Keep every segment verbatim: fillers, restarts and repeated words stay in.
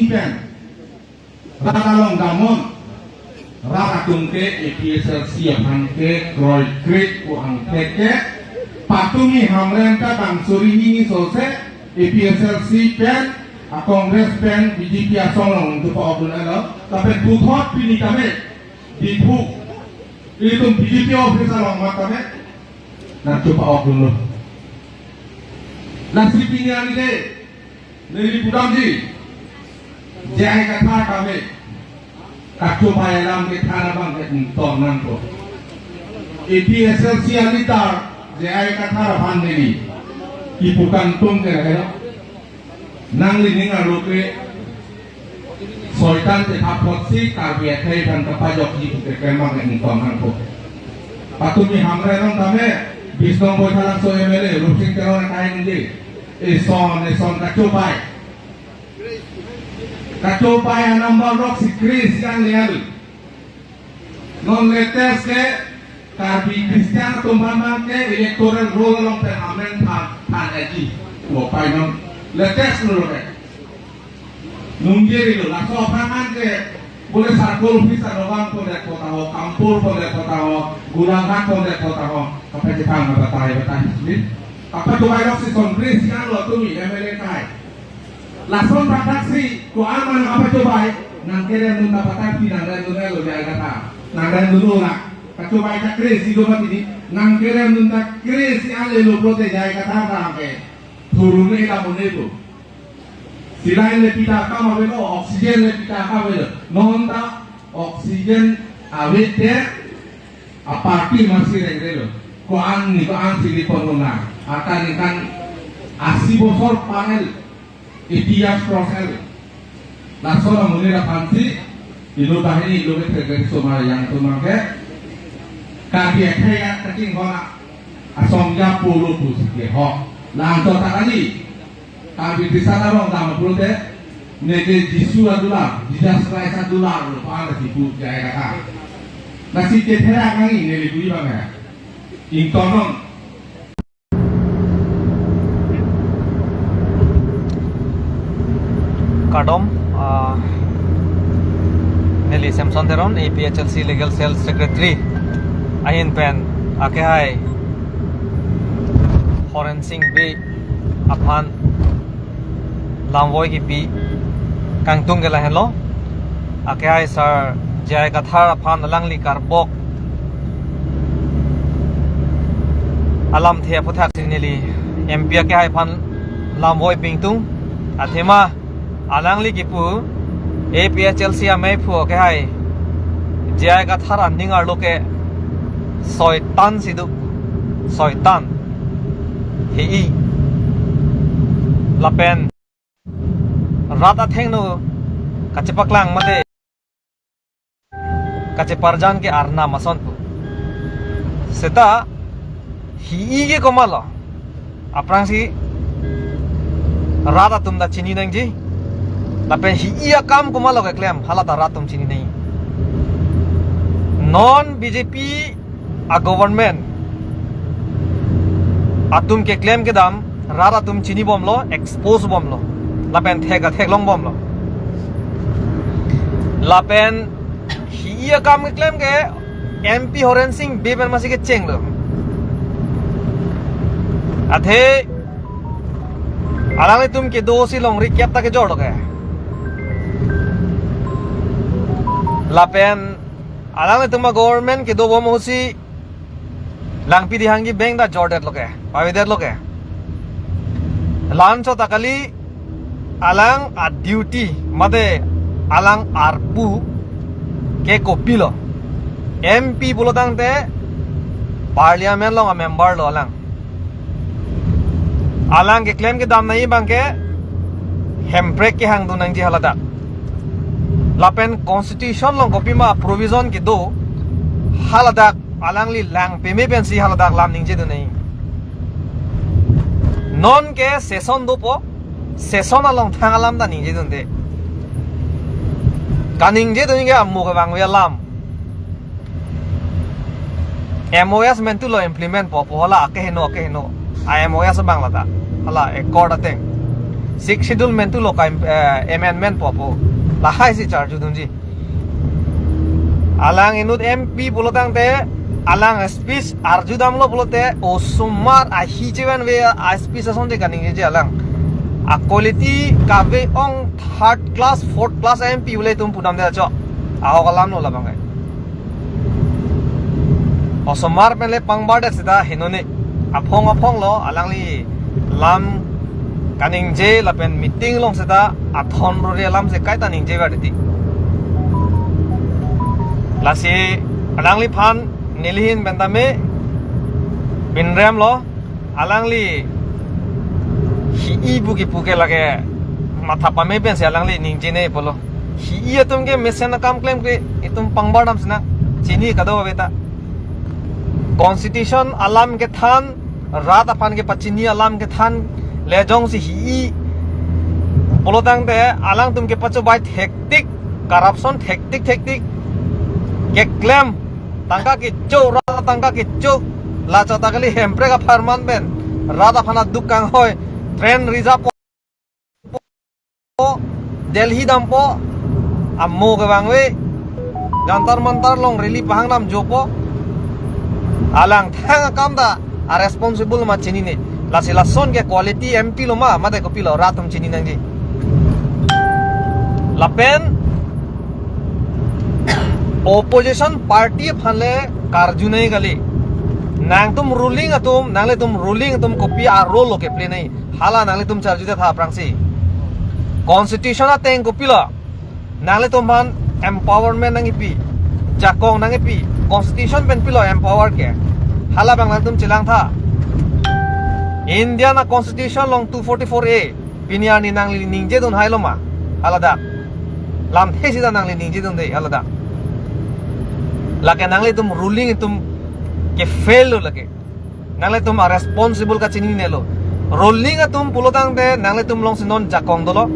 pen rat along damnon, rat atum ke A P H L C aphan ke kroikre pu angthek ke, patumi Hamren ta bang suri hini sose A P H L C pen, a Congress pen B J P asong along nangtupa-ok dunlo. Lapen puthot pini tame Diphu ilitum B J P office along mat tame nangtupa-ok dunlo. Lasi pini ani de neli pudamji, J I Kathar tame kachobai alam kethan abang ke ingtong nangkok. A P H L C a leader J I Kathar aphan neli kipu kangtung ke lahelo. Nangli ning arlo ke soitan te thap apotsi Karbi akhei aphan kapajokji pu keklem abang ke ingtong nangkok. Patumi Hamren along tame bis nombor Thalangso M L A Rupsing Teron akai ningje, eson eson kachobai. Kachobai a-number loksi kre-isi an le-an. Non latest ke Karbi Christian atum abang ke electoral roll along pen amen than than aji. Lo pai non latest lo ke. Nungje lo, laso aphan ke bole circle office adobang pondet kota ho, Kampur pondet kota ho, Golaghat pondet kota ho, kapai chethang batai batai ni. Kapachobai loksi son kre-isi an lo tumi M L A kai. Lason thakthak si ko-an mane kapachobai, nangkerem dun ta patangpi nangrem dunlo J I Kathar. Nangrem dunlo na. Kachobai ta kre-isi do mati ni, nangkerem dun ta kre-isi an lelo pulote J I Kathar ta ke thurune la mone ko. Saline le pita akam avelo, oxygen le pita akam avelo. Non ta oxygen ave te a-party masi rengrelo. Ko-an ni ko-an si lipon lo na. Ata ningkan asi bosor parel, eighty years cross el. Laso amonit aphansi ilo banghini ilo ke thek somar yang somar ke. Karbi akhei akachinghon asong ya polo pusi ke ho. Langto ta kali. Karbi Tisa arong dam pulote neke Jisu adular, Jesus Christ adular lo pa-an si pu J I Kathar. Lasi ketherak nangji neli pu abang ya. Ingtong non. Kardom, ah, neli Samson Teron, A P H L C Legal Cell Secretary ahin pen akehai Horensing Bey aphan lamvoi kipi kangtung ke lahenlo. Akehai Sir J I Kathar aphan alangli karbok alamthe aphuthak si neli M P akehai aphan lamvoi pingtung. Athema alangli kipu A P H L C ameiphu akehai J I Kathar aning arlo ke soitan si do, soitan, hei-i, lapen rat athengno kachepaklang mate kacheparjan ke arnam ason pu. Seta hei-i ke komatlo? Aphrangsi rat atum ta chini nangji. Lapen hei-i akam komatlo keklem, hala ta rat atum chini nangji. Non B J P a-government atum keklem kedam rat atum chinibomlo, expose bomlo, lapen thek athek longbomlo. Lapen hei-i akam keklem ke M P Horensing Bey pen masi kechenglo. Athe alanglitum kedo si longri kep ta kejorlo ke. Lapen alanglitum a-government kedobom ahutsi Langpidihangji bank ta jordetlo ke, pavedetlo ke. La-anchot ta kali, alang a-duty mate alang arpu ke kopilo? M P pulo tangte Parliament along a-member lo alang. Alang keklem kedam nangji abang ke Hemprek kehang dun nangji haladak. Lapen constitution along kopima provision kedo haladak alangli lang peme pensi haladak lam ningje dun nangji. Non ke session dopo, session along thang alam ta ningje dunde. Kaningje dun ke amo kevangve alam. M O S mentu lo implement po, po hala akeheno, akeheno. A M O S abang lata. Hala accord ateng. Sixth Schedule mentu lo ka, eh, amendment po pu. Lahai si charju dunji. Alang inut M P pulo tangte alang speech arju damlo pulote osomar ahi chevan ve a speech asonte kaningje alang. A quality kave-ong third class, fourth class M P ule tum pudam de cho. Ahok alam lo labang kai. Osomar pen le pangbar det seta henone. Aphong aphong lo alangli lam kaningje lapen meeting along seta athon rore alam se kaita ningje ver titi. Lasi alangliphan nelihin pen tame pinrem lo. Alangli hi-i pu kipu ke lake matha pame pensi alangli ningje ne pulo. Hi-i atum ke mesen akam klem ke itum pangbar dam sina chini kado aveta. Constitution alam kethan, rat aphan kepachini alam kethan le jongsi hi-i pulo tangte alangtum kepachobai thektik, corruption thektik thektik keklem, tangka kecho, rat tangka kecho, la chota kali Hemprek apharman pen rat aphan aduk kanghoi, train reserve po, Delhi dampo, amo kevang ve, Jantar Mantar along rally pahang dam jopo. Alangthang akam ta a responsible ma chinine. Lasi lason ke quality M P lo ma, mate kopilo, rat atum chini nangji. Lapen opposition party aphan le karju nai kali. Nangtum ruling atum, nanglitum ruling atum kopi a role lo keplay nai. Hala nanglitum charju det aphrangsi. Constitution ateng kopilo? Nanglitum aphan empowerment nangkipi, jakong nangkipi, constitution pen pilo empower ke. Hala abang nangtum chelang tha. India a constitution along two forty-four A. Pini arni nangli ningje dun hai lo ma? Haladak. Lamthe sita nangli ningje dun de haladak. Lake nanglitum ruling atum ke fail lo lake. Nanglitum a responsible kachini ne lo. Ruling atum pulo tangte nanglitum alongsi non jakong dolo.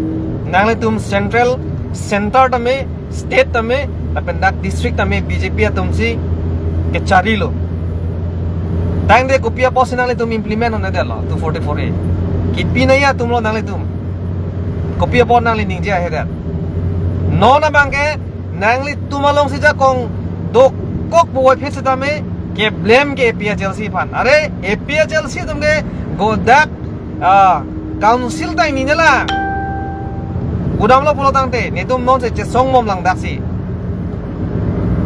Nanglitum central, center tame, state tame, lapen dak district tame B J P atum si kechari lo. Tangte kopi apotsi nanglitum implement un-e det lo two forty-four A? Kipi nai atum lo nanglitum. Kopi apot nangli ningje ahe det? Non abang ke nanglitum alongsi jakong dokok puvoiphit sitame ke blame ke A P H L C aphan. Are A P H L C atum ke godak, ah, council ta ini ne lang. Kudam lo pulo tangte netum non se chesong mom lang daksi.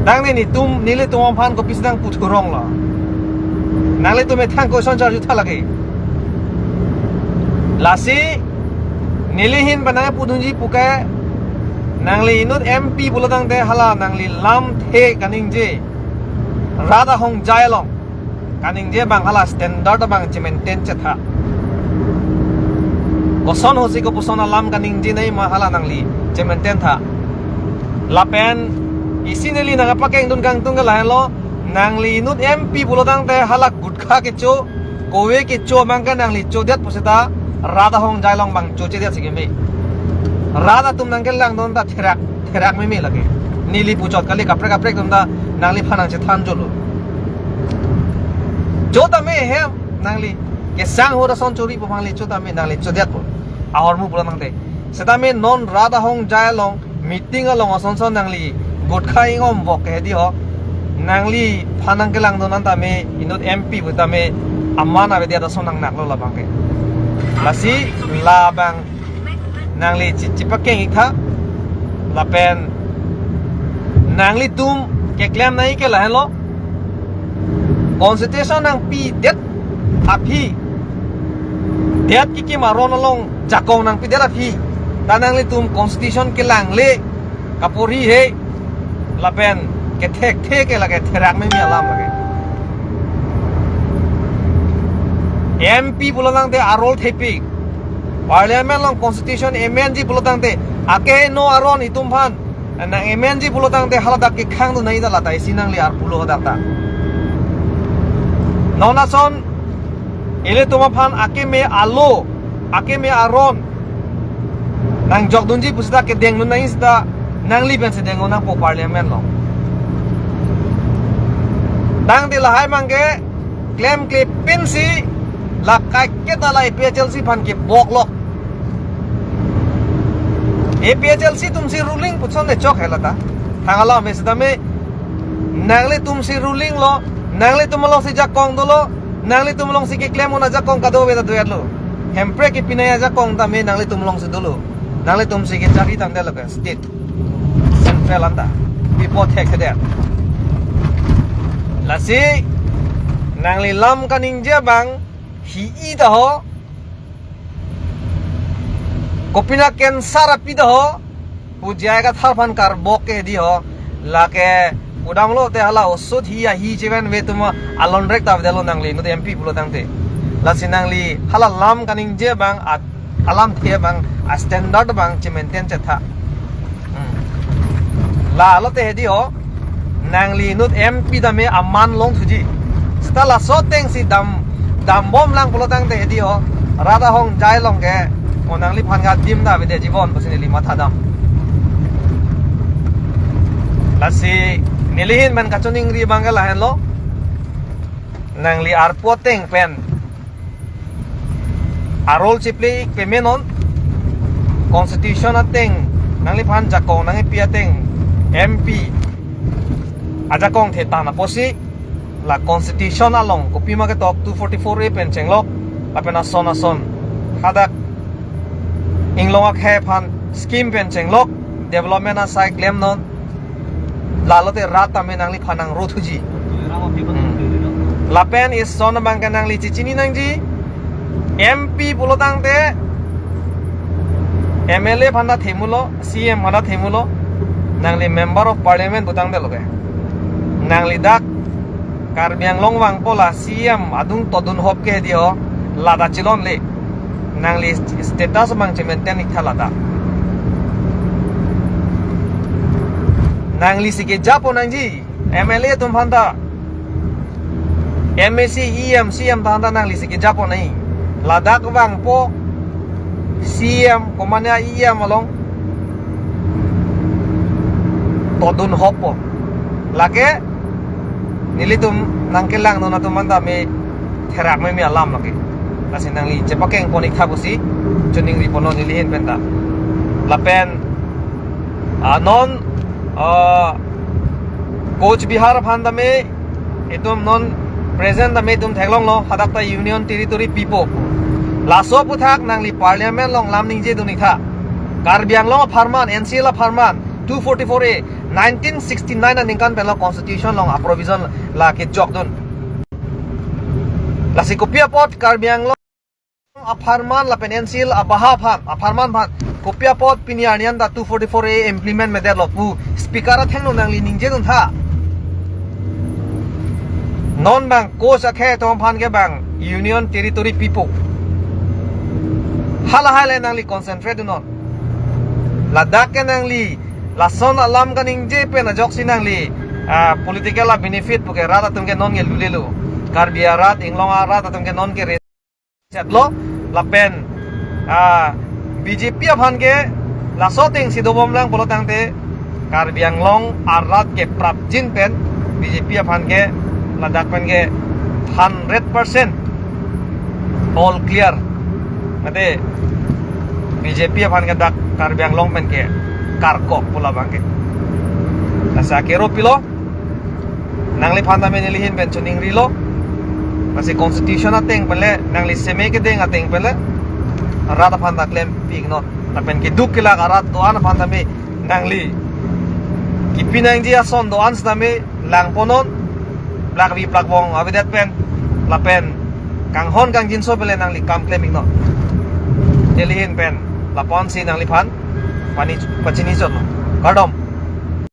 Tangte netum, nelitum aphan kopisi nangputhurong lo? Nanglitum methang koson charju tha lake. Lasi nelihin pen nangpudunji puke, nangli inut M P pulo tangte hala nangli lamthe kaningje, rat ahongjai along kaningje abang hala standard abang chemaintain chetha. Koson hosi kopuson alam kaningje nai ma hala nangli chemaintain tha. Lapen isi neli nangpakeng dun kangtung ke lahenlo, nangli inut M P pulo tangte hala gutkha kecho, kove kecho abang ke nangli chodet pusita rat ahongjai along abang chochedet si keme. Rat atum nangkelang dun ta therak therak meme lake. Neli puchot kali, kaprek kaprek atum ta nangliphan nangchethan jolo. Chotame hem nangli kesang hora son chori pu abang le chotame nangli chodetpo. Ahormu pulo tangte. Setame non rat ahongjai along, meeting along ason son nangli gutkha ingom vok ke hedi ho. Nangliphan nangkelang dun an tame inut M P pu tame aman avedet ason nangnak lo labang ke. Lasi labang nangli chi-, chipakeng ik tha. Lapen nanglitum keklem nai ke lahenlo. Constitution nangpidet aphi, det kikim aron along jakong nangpidet aphi ta nanglitum constitution kelang le, kaporhi he, lapen kethekthe ke lake therak meme alam lake. M P pulo tangte a-role thepik. Parliament along constitution amendji pulo tangte, akeheno aron itum aphan nang-amendji pulo tangte haladak kekhang dun nai ta lata isi nangli arpu lo hadak ta. Non ason ilitum aphan akeme alo, akeme aron nangjok dunji pusita kedeng dun nai sita nangli pensi deng nangpo parliament along. Tangte lahai abang ke klemkle pensi la kaiketa la A P H L C aphan kebok lo. APHLC atumsi ruling puson ne chok hela ta. Thang alam me sitame nanglitumsi ruling lo, nanglitum alongsi jakong dolo, nanglitum alongsi keklem un ajakong kadokave ta do-etlo. Hemphrek kepinai ajakong tame nanglitum alongsi dolo. Nanglitumsi kejari tangdetlo ke state. Central anta. Pi apot thekthedet. Lasi nangli lam kaningje abang hi-i ta ho. Kopina cancer api ta ho. Pu J I Kathar aphan karbok ke di ho. Lake udamlo te hala osut hi ahi cheven ve tuma alonrek ta avedetlo nangli inut MP pulo tangte. Lasi nangli hala lam kaningje abang at alamthe abang a standard abang chemaintain chetha. Hmm. Lalo te hedi ho, nangli inut MP tame aman longthuji. Seta laso atengsi dam, dambomlang pulo tangte hedi ho, rat ahongjai along ke, o nangliphan ke adim ta avedet ji bon pusi neli mathadam. Lasi neli ahin pen kachiningri abang ke lahenlo. Nangli arpu ateng pen a-role chiple-ik pame non, constitution ateng nangliphan jakong nangkepi ateng MP ajakong the tan apotsi la constitution along kopima ketok two forty-four A pen chenglok lapen ason ason hadak inglong akhei aphan scheme pen chenglok development asai klem non. Lalo te rat tame nangliphan nangrothuji. Hmm. Lapen ison abang ke nangli chechini nangji, MP pulo tangte MLA aphan ta themulo, CM aphan ta themulo, nangli Member of Parliament pu tangdetlo ke. Nangli dak Karbi Anglong vangpo la CM adung todun hop ke di ho, lata chilonle. Nangli status abang chemaintain-ik tha lata. Nanglisi kejapo nangji, MLA atum aphan ta. MAC, EM, CM ta aphan ta nanglisi kejapo nangji. Ladak vangpo CM, komane EM along todun hoppo. Lake nelitum nangkelangdun atum aphan ta me therak meme alam lake. Lasi nangli chepakengpon-ik tha pusi chiningri ponlo neli ahin pen ta. Lapen, ah, non, ah, Cooch Behar aphan tame itum non present tame itum theklonglo, hadak ta Union Territory pipo. Laso aphuthak nangli Parliament along lam ningjedun-ik tha. Karbi Anglong apharman, NCL apharman, two forty-four A, nineteen sixty-nine aningkan penlo constitution along a-provision la kejokdun. Lasi kopi apot Karbi Anglong apharman lapen NCL abaha aphan, apharman aphan kopi apot pini arni an ta two forty-four A implement medetlo pu speaker athengno nangli ningjedun tha. Non bang Cooch akhei atum aphan ke bang Union Territory pipo. Halahai le nangli concentrate non. Ladak ke nangli lason alam kaningje pen ajoksi nangli, ah, political a-benefit puke rat atum ke non ke lulelo. Karbi arat, inglong arat atum ke non ke re- chetlo, lapen, ah, BJP aphan ke laso atengsi dobomlang pulo tangte Karbi Anglong arat ke prapjin pen BJP aphan ke ladak pen ke hundred percent all clear. Mate BJP aphan ke dak Karbi Anglong pen ke karkok pu labang ke. Lasi akero pilo. Nangliphan tame neli ahin pen chiningrilo. Lasi constitution ateng pen le, nangli seme kedeng ateng pen le rat aphan ta klempiknon. Lapen keduk kelak arat do-an aphan tame nangli kipi nangji ason do-an sitame langponnon. Plakvi plakvong avedet pen, lapen kanghon kangjinso pen le nangli kam klem-iknon. Neli ahin pen lapu-ansi nangliphan pani pachini chotlo. Kardom.